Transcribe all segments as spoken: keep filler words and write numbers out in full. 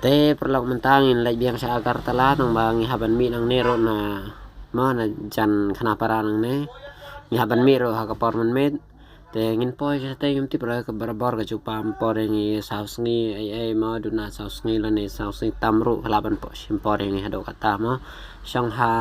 Te paralok mynta ngin leit biang sha Agartala, nang ba ngi hap ban mih nangne ruh na, mo, na jan khnapara nangne. Ngi hap ban mih ruh ha ka por mynmiet. Te ngin poi shatei, ngim tip ruh ka barabor ka jubab por ïa ngi saw sngi, ei ei mo, duna saw sngi lane saw sngi tam ruh ka lah ban poi shim por ïa ngi haduh katta mo. Shong ha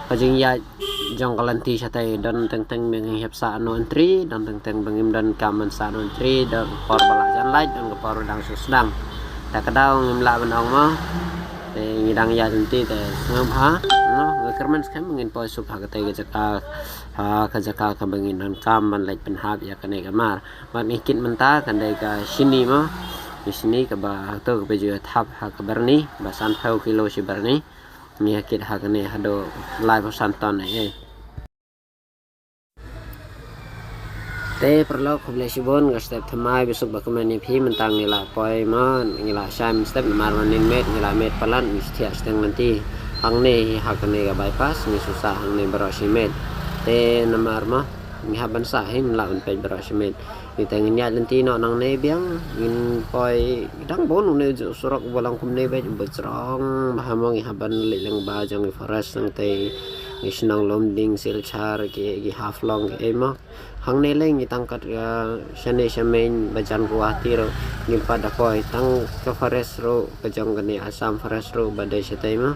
ka jingïaid jong ka lynti shatei, don teng teng ba ngi hap sah no entry, don teng teng ba ngim donkam ban sah no entry, don por ba la jan lait, don ka por ba dang shu sdang. Ta ka daw ngim lah ban ong mo. Te ngi dang ïaid lynti te sngewbha, no, nga kyrmen skhem ngin poi suk ha katei ka jaka, ha ka jaka kaba ngin donkam ban leit pynhap ïa kane ka mar. Bad ngi kit mynta ka dei ka shini mo. Ka shini kaba hato kaba ju thap ha ka byrni, ba sanphew kilo shi byrni. Ngi kit ha kane haduh laiphew san ton ei ei. Te paralok, khublei shibun, ka step thymmai ba suk ba kmen ïa phi, mynta ngi la poi mo, ngi la shai mynstep namar mynnin miet ngi la miet palat, ngi thiah shiteng lynti. Hangne hi ha kane ka bypass ngi shu sah hangne baroh shi miet. Te namar mo ngi hap ban sah hi, ngi lah ban peit baroh shi miet. Ngi te ngin ïaid lynti noh nangne biang, ngin poi dang bun une u surok uba long kumne beit, uba jrong bha mo, ngi hap ban leit lyngba jong ki forest, nangta ngi shnong Lumding, Silchar, ki, ki Haflong, ki ei mo. Hangne lei ngi tang kat, ah, shane sha main ba jan Guwahati ruh ngim pat da poi, tang ka forest ruh ka jong kane Assam forest ruh ba dei shatei mo.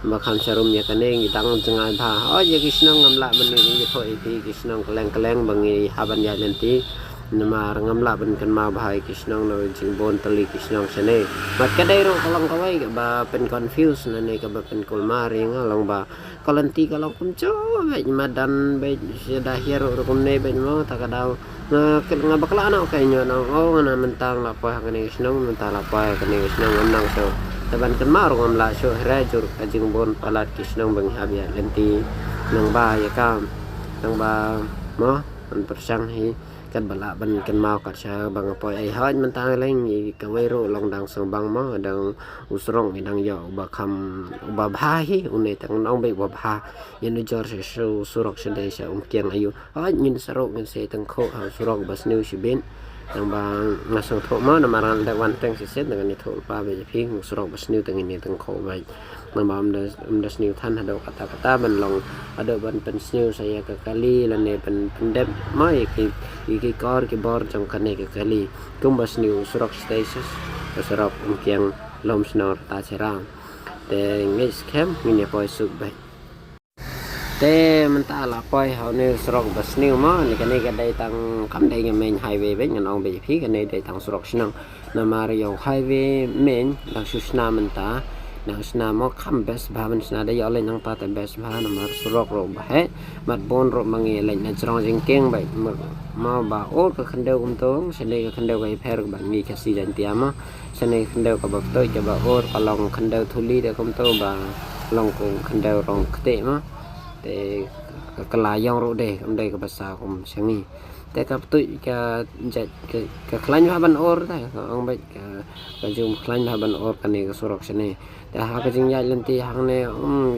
Ba kham sharum ïa kane ngi dang jngai bha. O ïa ki shnong ngam lah ban ïathuh ïa phi, ki shnong kylleng kylleng ba ngi hap ban ïaid lynti. Namar ngam lah ban kynmaw bha ïa ki shnong, na jingbun tylli ki shnong shane. Bad ka dei ruh ka long kawei kaba pynconfuse lane kaba pynkulmar ïa nga, long ba ka lynti ka long kumjuh beit, madan beit, shada hiar ruh kumne beit mo, ta ka daw. Nga, nga bakla noh ka ïa nga, nga ong, o nga na mynta nga la poi ha kane ka shnong, mynta la poi ha kane ka shnong, ngam nang shuh. Te ban kynmaw ruh ngam lah shuh, hynrei jur ka jingbun palat ki shnong ba ngi hap ïaid lynti. Nang ba ïa ka, nang ba mo, ngan pyrshang hi katba lah ban kynmaw kat sha ba nga poi. Ei hooid mynta lei ngi kawei ruh long dang sngewbang mo, dang u surok ngi dang ïoh uba kham, uba bha hi, une te ngan ong beit uba bha. Ïa u jor sha u surok sha dei sha Umkiang aïu. Hooid ngin sa ruh ngin sa tyngkhuh ha u surok ba sniew shibit. Nang ba nga sngewthuh mo namar nga la dep wan teng shisien, ngan ïathuh lypa beit ïa phi, u surok ba sniew te ngin ïa tyngkhuh beit. Nang ba ym da, ym da sniew than haduh katta katta ban long, haduh ban pynsniew sa ïa ka kali lane pyn, pyndep mo ïa ki, ïa ki kor ki bor jong kane ka kali. Kumba sniew u surok shatei sha u surok Umkiang Lumshnong Ratacherra. Te ngeit skhem ngin ïa poi suk beit. Te mynta la poi ha une u surok ba sniew mo, ne kane ka dei tang, kam dei ka main highway beit, ngan ong beit ïa phi, kane dei tang surok shnong. Namar ïa u highway main dang shu shna mynta, dang shna mo, kham best bha ban shna, da ïoh leit nangta te best bha, namar surok ruh ba heh, bad bun ruh ma ngi leit na jrong jingkieng beit, mo ba ur ka khyndew kumto, shane ka khyndew ka ïapher bad ngi Khasi Jaiñtia mo. Shane khyndew kaba ptoi kaba ur ka long khyndew thuli de kumto ba long kum khyndew rong ktieh mo. Te ka kylla ïong ruh de, kam dei kaba saw kum sha ngi. Te ka ptoi ka jait ka, ka khlaiñ bha ban ur te, ka ong beit ka, ka jum khlaiñ bha ban ur kane ka surok shane. Te ha ka jingïaid lynti hangne, um,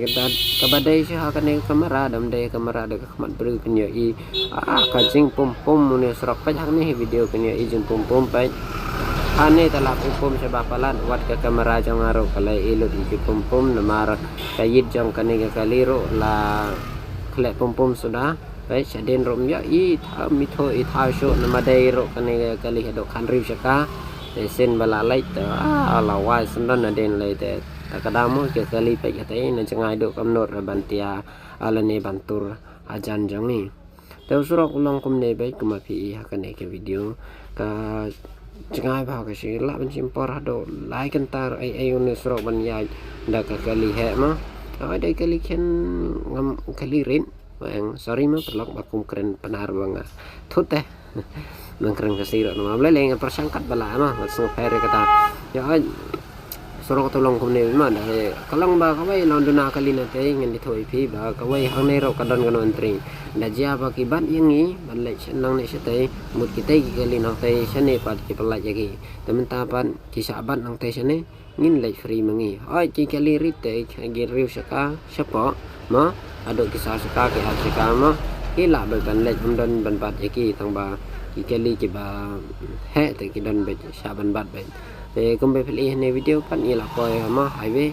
kaba dei sha ha kane ka kamera, dam dei kamera de ka khmat briew pynïohi. Ah, ka jingpum pum une u surok, peit hangne hi video pynïohi jingpum pum peit. Hangne te la pum pum shaba palat, wat ka kamera jong nga ruh ka la ïohi lut ïa ki pum pum namar ka ïit jong kane ka kali ruh la khleh pum pum suda. Peit shadien ruh ym ïohi thaw, ym ithuh ithaw shuh namar dei ruh kane ka kali haduh khathynriew shaka. Te sien ba la leit te, ah, la wai syndon nadien lei te. Ta ka daw mo ka kali peit katei na jngai duh kam nud re ban tia, ah, lane ban tur hajan jong ngi. Te u surok u long kumne beit kumba phi i ha kane ka video. Ka jngai bha ka shi, lah ban shim por haduh lai kynta ei ei une u surok ban ïaid da ka kali heh mo. Hooid dei kali khian ngam kali rit. Sorry mo paralok ba kum kren Pnar ba nga thut te. Nang kren Khasi ruh namar balei lei nga pyrshang katba lah mo, nga sngewpher ïa kata. Ïa hooid. Surok te long kumne mo, da ka long ba kawei long duna kali na tei, ngan ïathuh ïa phi ba kawei hangne ruh ka don kano entry. Da jia ba ki bat ïa ngi ban leit sha nangne shatei, mut kitei ki kali nangtei shane pat ki pyllait ïa ki. Te mynta pat ki shah bat nangtei shane, ngin leit free ma ngi. Hooid ki kali rit te ki hynriew shaka shapoh mo, haduh ki saw shaka ki ar shaka mo, ki lah beit ban leit, ym don ban bat ïa ki, tang ba ki kali kiba heh te ki don beit shah ban bat beit. Te kumba phi la ïohi ha ne video pat ngi la poi ha ma highway.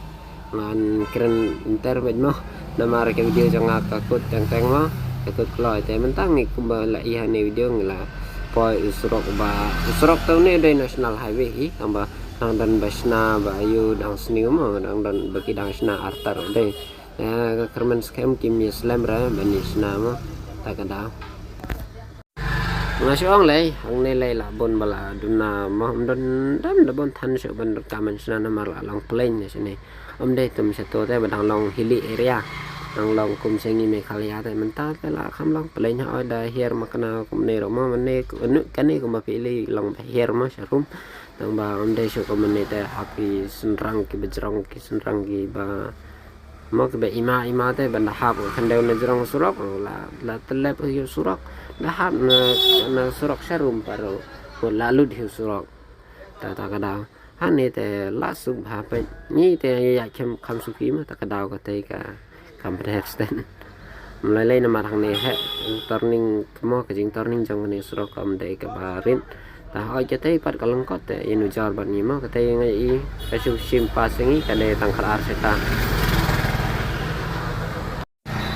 Ngan kren ynter bad mo. Namar ka video jong nga ka kut teng teng mo. Ka kut kloi te mynta ngi kumba la ïohi ha ne video ngi la poi u surok ba u surok te une dei national highway hi. Tang ba dang don ba shna ba ïoh dang sniew mo dang don ba ki dang shna artar dei. Ka kyrmen skhem kim ïa slem re ban ïa shna mo. Ta ka daw. Nga shu ong lei, hangne lei la bun ba la duna mo, ym don dam da bun than shu ban ka man shna namar la long plain ne shane. Ym dei tum shato te ba dang long hilly area. Dang long kum sha ngi Meghalaya te mynta te la kham long plain ha da hiar ma kana kum ne ro mo mane kane kumba phi lei long ba hiar mo sharum. Tang ba ym dei shu kum ne te ha ki synrang ki bajrong ki synrang ki ba Mo kiba ima ima te ban da hap khyndew na jrong surok la la telep hi surok da hap na na surok sharum paro ko la lut hi surok. Ta ta ka daw ha ne te la suk bha pe ni te ya khem kham suki ma ta ka daw ka te ka kam pher sten. Mlai lai na mar hang ne he turning mo ka jing turning jong ne surok kam de ka barit. Ta hoi ka tei pat ka lengkot te ïa nujor ban ngi mo ka tei ngai i ka shu shim pas ngi ka dei tang kar ar seta.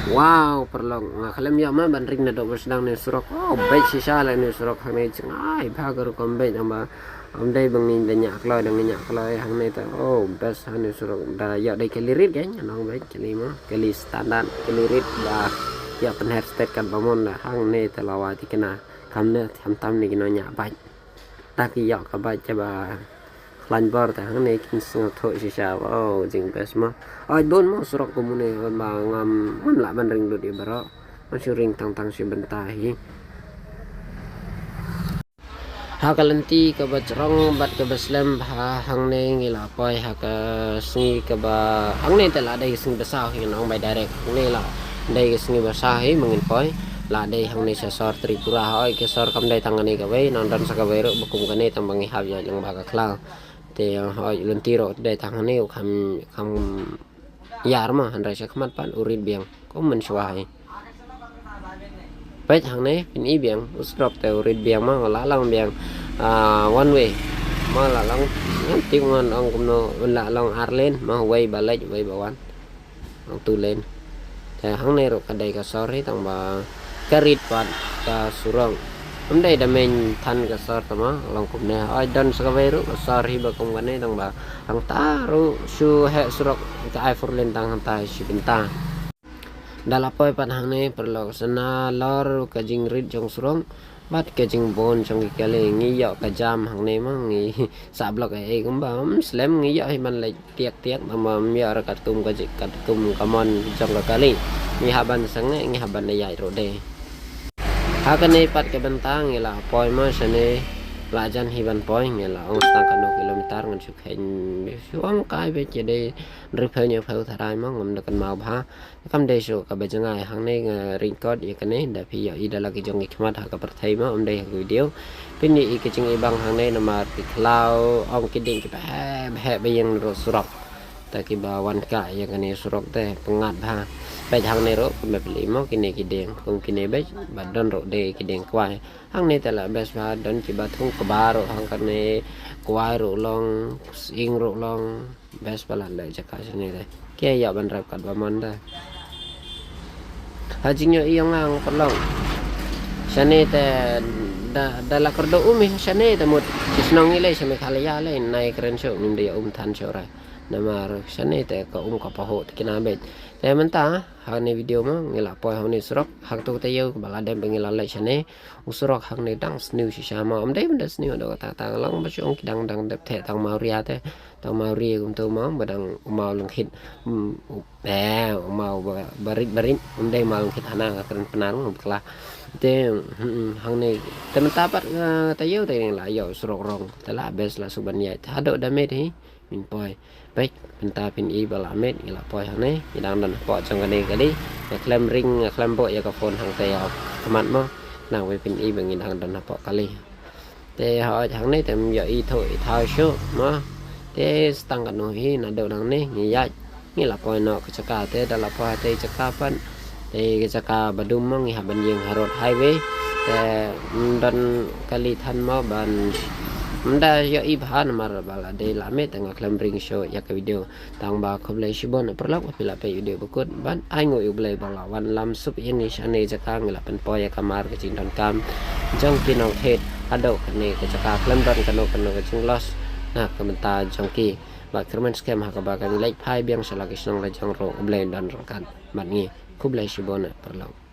Wow, paralok nga khlem ïa ma ban ring na dok sdang ne surok. Oh, beit shisha la ne surok ha ne jngai bha ka rukom beit amba. Am dei ba ngi da nya kloi da ngi nya kloi hang ne ta. Oh, best ha ne surok da ïa dei ka lirit kan nong beit kali mo kali standard kali rit ba ïa pynher stet kan ba mon da hang ne ta lawa ti kena. Kam ne tham tam ne kino nya beit. Ta ki ïoh ka bike ba khlaiñ bor ta hangne kin sngewthuh shisha. Wow, jing best mo. Oj bun mo surok kumne ba ngam ngam lah ban ring lut ïa baroh. Ngan shu ring tang tang shi bynta hi. Ha ka lynti kaba jrong bad kaba slem ha hangne ngi la poi ha ka sngi kaba hangne te la dei ka sngi ba saw hi ngan ong bai direct. Hangne la dei ka sngi ba saw hi ma ngin poi. La dei hangne sha sor Tripura ha oi ka sor kam dei tang kane kawei nang don sa kawei ruh ba kum kane tang ba ngi hap ïa lang ba ka khlaw. Te ha oi lynti ruh dei tang hangne u kham kham ïar ma hynrei sha khmat pat u rit biang kum mynshuwa hi. Peit hangne phin i biang u surok te u rit biang ma la long biang one way ma la long ngan tip ngan ong kumno la long ar lane ma wei ba leit wei ba wan. Ang tu len. Te hangne ruh ka dei ka sor hi tang ba ka rit pat ka surok. Ym dei da meng than ka sor tama long kumne. Ai don sa kawei ruh ka sor hi ba kum kane tang ba hangta ruh shu heh surok ka ai four lane tang hangta shi bynta. Da la poi pat hangne paralok sa nalor ka jingrit jong surok. Bad ka jingbun jong ki kali ngi ïoh ka jam hangne ma ngi sa blok ei ei kumba ym slem ngi ïoh hi ban leit tiak tiak namar ym ïoh ra katkum ka jik katkum ka mon jong ka kali. Ngi hap ban sangeh ngi hap ban ïaid ruh de. Ha kane pat ka bynta ngi la poi ma shane la jan hi ban poi ngi la ong stang kano kilometer ngan shu khein shu ong kai beit ïa de hynriewphew hynñiewphew tharai ma ngam da kynmaw bha. Kam dei shuh kaba jngai hangne nga ring kot ïa kane da phi ïoh i da la ki jong ki khmat ha ka pyrthei ma ym dei ha ka video. Phin ïoh i ka jingibang hangne namar ki khlaw ong ki dieng kiba heh ba heh ba ïeng ruh surok. Ta kiba wan kah ïa kane surok te pyngngad bha. Beit hangne ruh kumba phi la i mo kine ki dieng kum kine beit ba don ruh de ki dieng kwai. Hangne te la best bha don kiba thung kba ruh hang kane kwai ruh long sying ruh long. Best ba la leh jaka shane te. Ki ïa ban rep kat ba mon te. Ha jingïohi ïong nga paralok. Shane te da da la kyrduh um hi shane te mut. Ki shnong i lei sha Meghalaya lei nai kren shuh ngim da ïa um than shuh re. Namar shane te ka um ka pahuh te kina beit. Te mynta ha kane video mo ngi la poi ha kane surok ha katu ka taïew ba la dem ba ngi la leit shane. U surok hangne dang sniew shisha ma ym dei ban da sniew da kata ta long ba shong ki dang dang dep theh tang mawria te. Tang mawria kumto ma ba dang u maw lyngkhit. Eh u maw barit barit ym dei maw lyngkhit hana nga kren Pnar ma bakla. Te hangne te mynta pat nga taïew te la ïoh surok rong te la best la shu ban ïaid te haduh da met hi. Min poi. Beit mynta phin i ba la met ngi la poi hangne ngi dang don hapoh jong kane kali. Nga khlem ring nga khlem buh ïa ka phone hangta ïa khmat mo. Nang wei phin i ba ngi dang don hapoh kali. Te hoi hangne te ym ïoh i thoh i thaw shuh mo. Te stang kano hi naduh nangne ngi ïaid ngi la poi noh ka jaka te da la poi ha te jaka pat. Te ka jaka ba dum mo ngi hap ban ïeng ha road highway. Te ym don kali than mo ban Mynta ïohi bha namar ba la dei la mih te nga khlem bring shuh ïa ka video. Tang ba khublei shibun paralok ba phi la peit video ba kut bad ai nguh ïa U Blei ba la wan lam suk ïa ngi shane jaka ngi la pynpoi ïa ka mar ka jingdonkam jong ki nongthied haduh kane ka jaka khlem don kano kano ka jingloss na ka bynta jong ki. Bad kyrmen skhem ha kaba kan leit phai biang sha la ki shnong la jong ruh U Blei un don ryngkat bad ngi. Khublei shibun paralok.